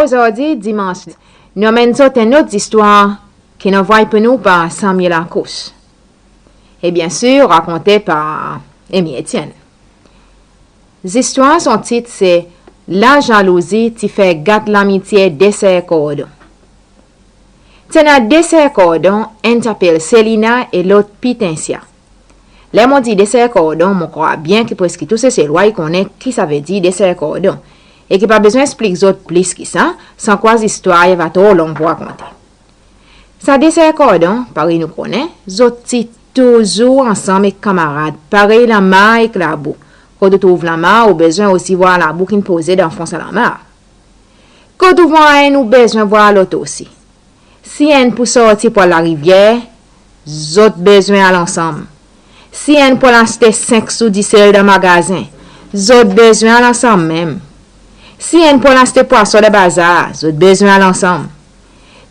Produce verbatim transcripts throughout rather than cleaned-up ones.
Ozordi Dimans, nou anmenn zot en not zistwar ki nou anvoy pour nou par Samuel Akous. E byensir rakonte par Emi Etienne. Zistwar son tit se La jalouzi ti fer gat lamitye de ser Kordon. Ti annan de ser Kordon, enn ti apel Selina e lot Pitensya. Ler mon dir de ser Kordon, mon krwar byen ki preski tou Seselwa i konnen ki savedir de ser Kordon. E ki pa bezwen eksplik zot plis ki sa, san kwa zistwar i ava tro long pour rakonte. Sa de ser Kordon, parey nou konnen, zot ti touzour ansanm ek kanmarad, parey lanmar ek labou. Kot ou trouv lanmar, ou bezwen osi vwar labou ki'n poze dan fon sa lanmar. Kot ou vwar enn, ou bezwen vwar lot osi. Si enn pour sorti pour al larivyer, zot bezwen al ansanm. Si enn pour al aste senk sou disel dan magazen, zot bezwen al ansanm menm. Si enn pour al aste pwason dan bazar, zot bezwen al ansanm.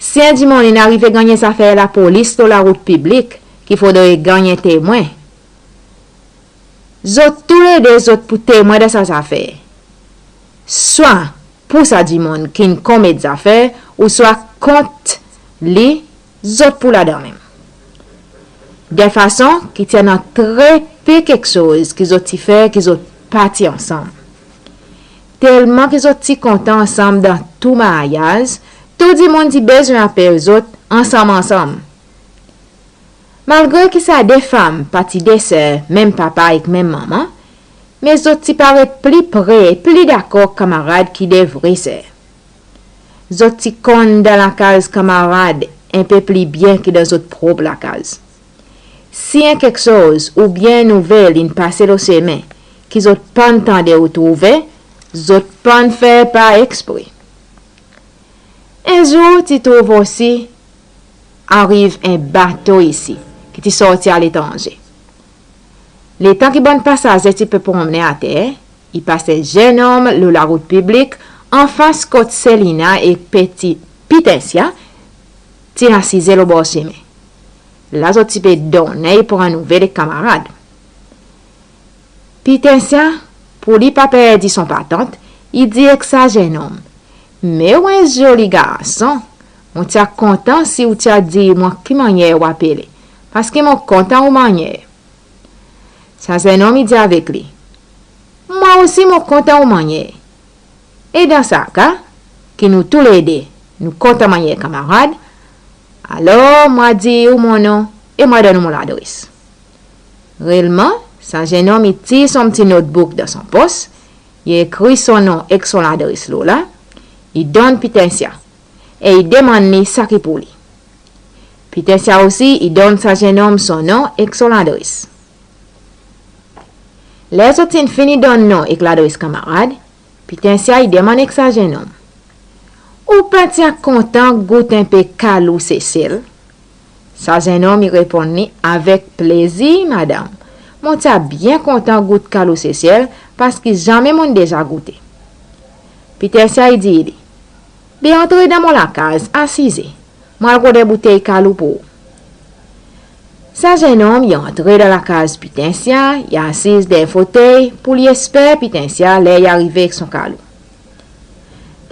Si en dimoun in arive ganny en zafer lapolis lo larout piblik, ki fodre ganny en temwen, zot toulede zot pou temwen dan sa zafer. Swa pour sa dimoun ki'n komet zafer, ouswa kont li, zot pou ladan menm. De fason ki ti annan tre pe keksoz ki zot ti fer ki zot pa ti ansanm. Telman ki zot ti kontan ansanm dan tou maryaz, tou dimoun ti bezwen apel zot ansanm ansanm. Malgre ki sa de fanm pa ti de ser, menm papa ek menm manman, me zot ti paret pli pre, pli dakor kanmarad ki de vre ser. Zot ti konn dan lakaz kanmarad en pe pli byen ki dan zot prop lakaz. Si en keksoz oubyen nouvel in pase lo semen ki zot pa'n tande ou trouve, zot pa'n fer par ekspre. En zour ti trouv osi ariv en bato isi ki ti sorti aletranze. Letan ki bann pasaze ti pe promnen ater, i pas en zennonm lo larout piblik anfas kot Selina e peti Pitensya ti asize lo bor semen. La zot ti pe donnen e pran nouvel ek kanmarad. Pitensya, pour li pa perdi son patant, i dir ek sa zennonm, "Me ou en zoli garson, mon ti a kontan si ou ti a dir mwan ki mannyer ou apele, paski mon kontan ou mannyer." Sa zennonm i dir avek li, "Mwan osi mon kontan ou mannyer. E dan sa ka, ki nou toulede nou kontan mannyer kanmarad, alor mon a dir ou mon non e mon a donn ou mon ladres." Reelman, sa zennonm i tir son pti notebook dan son pos, i ekri son non ek son ladres lo la, i donn Pitensya, e i demann li sa ki pour li. Pitensya osi i donn sa zennonm son non ek son ladres. Ler zot ti'n fini donn non ek ladres kanmarad, Pitensya i demann ek sa zennonm, "Ou pa ti a kontan gout en pe kalou Sesel?" Sa zennonm i reponn li, "Avek plezir, madanm. Mon ti a byen kontan gout kalou Sesel, paski zanmen mon'n deza goute." Pitensya i dir li, "Be antre dan mon lakaz, asize. Mon al rod en boutey kalou pour ou." Sa zennonm i antre dan lakaz Pitensya, i asiz dan en fotey pour li esper Pitensya ler i arive ek son kalou.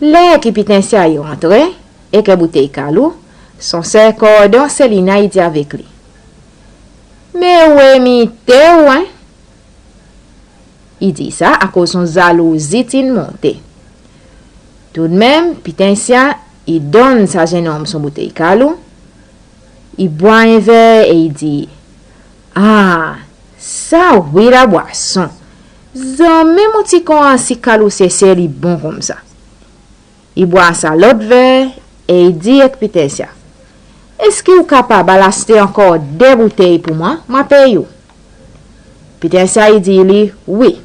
Ler ki Pitensya i rantre ek en boutey kalou, son ser Kordon Selina i dir avek li, "Me ou emite ou, en?" I dir sa akoz son zalouzi ti'n monte. Toudmenm, Pitensya i donn sa zennonm son boutey kalou, i bwar en ver e i dir, "A, sa wi labwason! Zanmen mon ti konn si kalou Sesel i bon koumsa." I bwar sa lot ver e i dir ek Pitensya, "Eski ou kapab al aste ankor de boutey pour mwan, mon a pey ou?" Pitensya i dir li wi.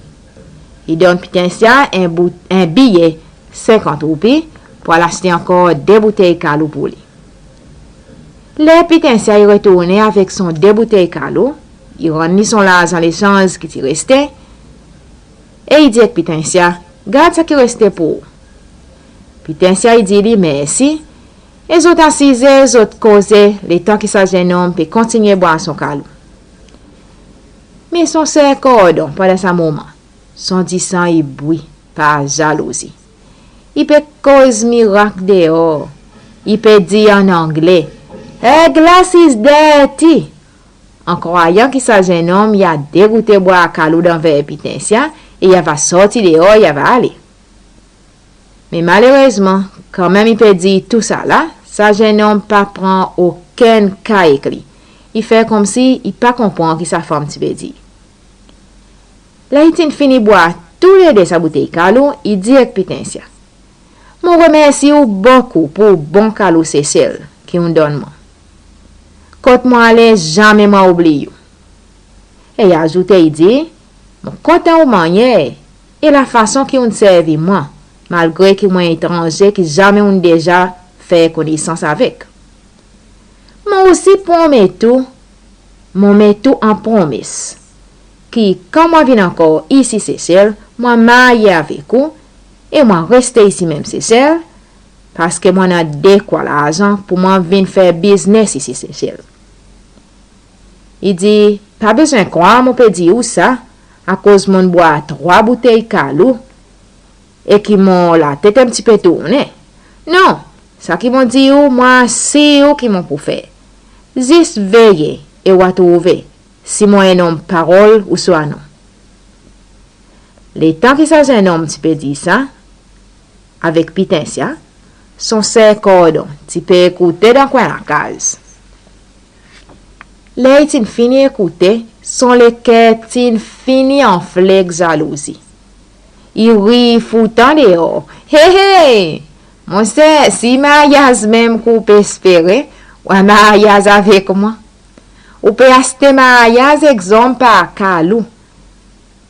I donn Pitensya en bout, en biye senkant roupi pour al aste ankor de boutey kalou pour li. Ler Pitensya i retournen avek son de boutey kalou, i rann li son larzan lesanz ki ti reste, e i dir ek Pitensya, "Gard sa ki reste pour ou." Pitensya i dir li mersi, e zot asize, zot koze, letan ki sa zennonm pe kontinyen bwar son kalou. Me son ser Kordon, pandan sa moman, son disan i bwi par zalouzi. I pe koz mirak deor, i pe dir an Angle, "Her glass is dirty," an krwayan ki sa zennonm i a degoute bwar kalou dan ver Pitensya, e i ava sorti deor, i ava ale. Me malerezman, kanmenm i pe dir tousala, sa zennonm pa pran okenn ka ek li. I fer koumsi i pa konpran ki sa fanm ti pe dir. Ler i ti'n fini bwar toulede sa boutey kalou, i dir ek Pitensya, "Mon remersi ou bokou pour bon kalou Sesel ki ou'n donn mwan. Kot mon ale, zanmen mon a oubliy ou." E i azoute, i dir, "Mon kontan ou mannyer e lafason ki ou'n servi mwan, malgre ki mon en etranze ki zanmen ou'n deza fer konesans avek. Mon osi promet ou, mon met ou an promes ki kan mon vin ankor isi Sesel, mon a marye avek ou, e mon a reste isi menm Sesel, parski mon annan dekwa larzan pour mon vin fer biznes isi Sesel." I dir, "Pa bezwen krwar mon pe dir ou sa, akoz mon'n bwar trwa boutey kalou, e ki mon latet en pti pe tournen. Non, sa ki mon dir ou, mon asir ou ki mon pou fer. Zis veye e ou a trouve si mon en nonm parol ouswa non." Letan ki sa zennonm ti pe dir sa avek Pitensya, son ser Kordon ti pe ekoute dan kwen lakaz. Ler i ti'n fini ekoute, son leker ti'n fini anfle ek zalouzi. I rir foutan deor. "He, he! Monser, si maryaz menm ki ou pe espere, ou a maryaz avek mwan. Ou pe aste maryaz ek zonm par kalou.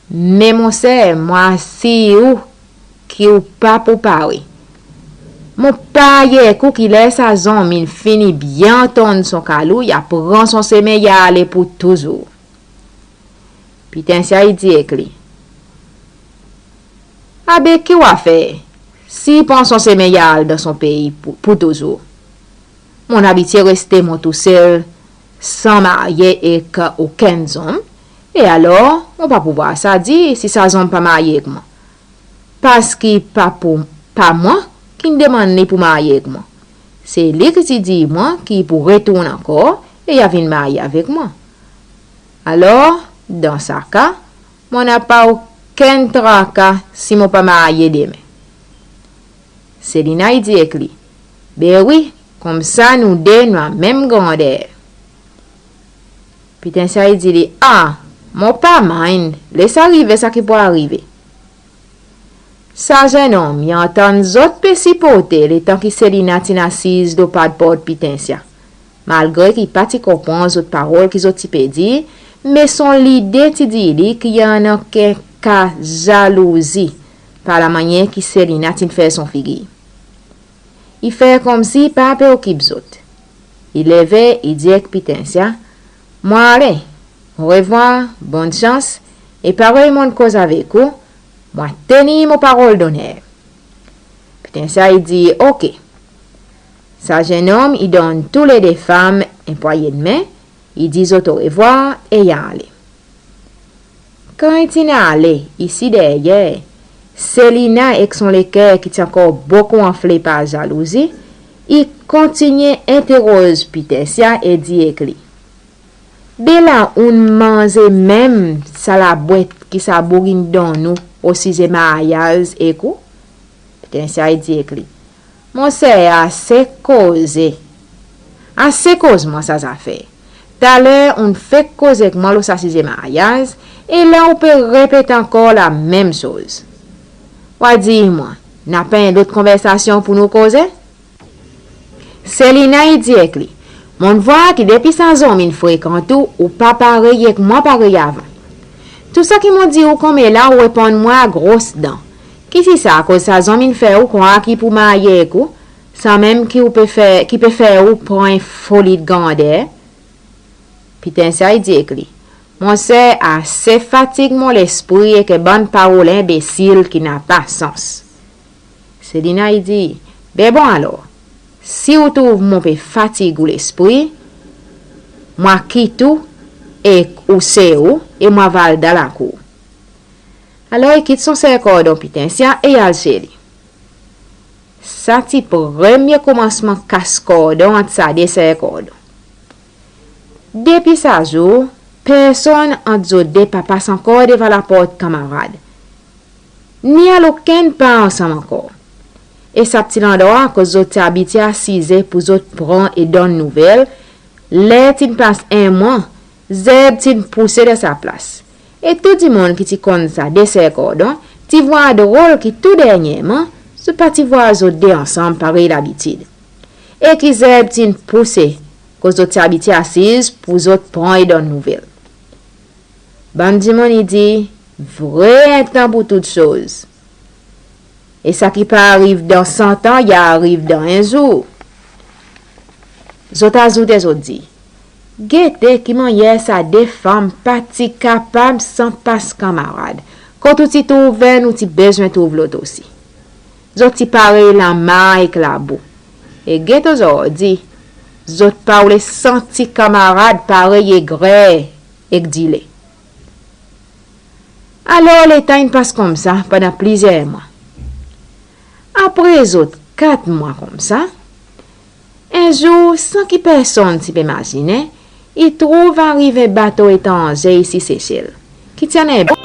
Me monser, mon asir ou ki ou pa pou pare. Mon parye ek ou ki ler sa zonm in fini byen antann son kalou, i a pran son semen, i a ale pour touzour." Pitensya i dir ek li, "Abe ki ou a fer si i pran son semen, i a al dan son pei pour, pour touzour? Mon'n abitye reste mon tousel san marye ek okenn zonm, e alor mon pa pou vwar sa dir si sa zonm pa marye ek mwan. Parski pa pou, pa mwan ki'n demann li pour marye ek mwan. Se li ki ti dir mwan ki i pou retourn ankor e i a vin marye avek mwan. Alor, dan sa ka, mon napa okenn traka si mon pa marye demen." Selina i dir ek li, "Be wi, koumsa nou de nou a menm grander." Pitensya i dir li, "A, mon pa mind, les arive sa ki pou arive." Sa zennonm i antann zot pe sipote letan ki Selina ti'n asiz do pad port Pitensya. Malgre ki i pa ti konpran zot parol ki zot ti pe dir, me son lide ti dir li ki i annan kek ka zalouzi par lamannyer ki Selina ti'n fer son figir. I fer koumsi i pa pe okip zot. I leve, i dir ek Pitensya, "Mon ale, orevwar, bonn sans, e parey mon'n koz avek ou, mon a tenir mon parol doner." Pitensya i dir, "Oke." Sa zennonm i donn toulede fanm en pwayennmen, i dir zot orevwar e i ale. Kan i ti'n ale, isi deryer, Selina ek son leker ki ti ankor bokou anfle par zalouzi, i kontinyen enteroz Pitensya e dir ek li, "Be la ou'n manze menm sa labwet ki sa boug in donn ou osize maryaz ek ou?" Pitensia i dir ek li, "Monser, ase koze. Ase koz mwan sa zafer. Taler ou'n fek koz ek mwan lo sa size maryaz, e la ou pe repet ankor lamenm soz. Ou a dir mwan, napa en lot konversasyon pour nou koze?" Selina i dir ek li, "Mon'n vwar ki depi sa zonm in frekant ou, ou pa parey ek mwan parey avan. Tou sa ki mon dir ou konmela, ou reponn mwan a gros dan. Ki si sa, akoz sa zonm in fer ou krwar ki i pou marye ek ou, sanmenm ki ou pe fer, ki pe fer ou pran en foli grander?" Pitensia i dir ek li, "Monser, ase fatig mon lespri ek bann parol enbesil ki napa sans." Selina i dir, "Be bon alor, si ou trouv mon pe fatig ou lespri, mon a kit ou ek ou ser ou, e mon a al dan lakour." Alor i kit son ser kordon Pitensia e i al se li. Sa ti premye konmansman kas kordon ant sa de ser kordon. Depi sa zour, personn ant zot de pa pas ankor devan laport kanmarad, ni al okenn par ansanm ankor. E sa pti landrwa kot zot ti abitye asize pour zot pran e donn nouvel, ler ti'n pas en mwan, zerb ti'n pouse dan sa plas. E tou dimoun ki ti konn sa de ser kordon ti vwar drol ki tou dernyerman zot pa ti vwar zot de ansanm parey labitid, e ki zerb ti'n pouse kot zot ti abitye asiz pour zot pran e donn nouvel. Bann dimoun i dir, "Vre, en tan pour tou soz. E sa ki pa ariv dan san tan, i ariv dan en zour." Zot azoute, zot dir, "Gete ki mannyer sa de fanm pa ti kapab san pas kanmarad. Kot ou ti trouv enn, ou ti bezwen trouv lot osi. Zot ti parey lanmar ek labou. E gete ozordi, zot pa oule santi kanmarad parey egrer ek dile." Alor letan in pas koumsa pandan plizyer mwan. Apre zot kat mwan koumsa, en zour, san ki personn ti pe mazinen, i trouv ariv en bato etranze isi Sesel, ki ti annan en bon